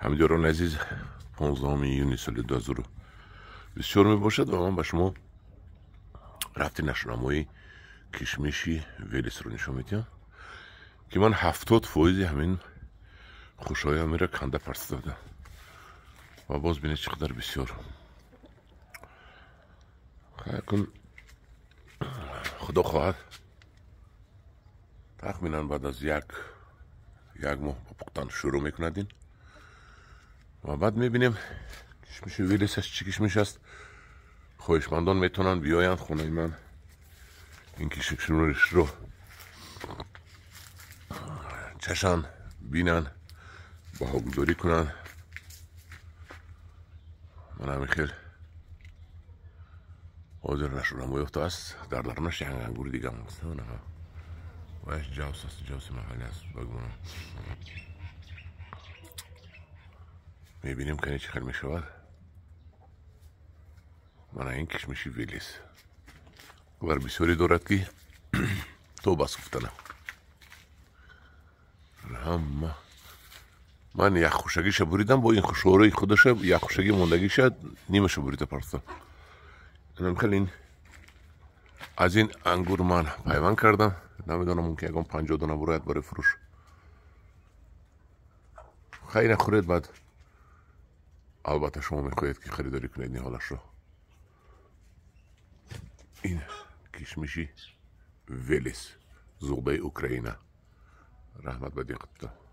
Ҳамдиёрони азиз, 15 июни соли 2024 мебошад ва ман ба шумо рафти нашунамои кишмиши Велесро нишон медиҳам, ки ман 70% ҳамин хушҳои ҳаминро канда партофтам ва боз бинед, чӣ қадар бисёр. Кун худо хоҳад, тахминан баъд аз як моҳ ба пухтан шурӯъ мекунад ин ва баъд мебинем, кишмиши Велес аст, чӣ кишмиш аст. Хоҳишмандон метавонанд биёянд хонаи ман, ин кишмишро чашанд, бинанд, баҳогузорӣ кунанд. Ман ҳамин хел ҳозир нашунамо ёфтааст. Дар дарунаш як ангури дигам аст, ваяш ҷавс аст, ҷавси маҳаллӣ аст ба гумонам. Мебинем, кане, чӣ хел мешавад. Мана ин кишмиши Велес бар бисёре дорад, ки то бас гуфтана ҳама. Ман як хушагиша буридам, бо ин хушҳорои худаша як хушаги мондагиша нимаша бурида партофтам. Инам хел ин аз ин ангур ман пайванд кардам. Намедонам, мумкин ягон 50 дона бурояд барои фурӯш. Хайра, хӯред, баъд албатта шумо мехоҳед, ки харидорӣ кунед ниҳолашро. Ин кишмиши Велес, зуғдаи Украина. Раҳмат ба диққататон.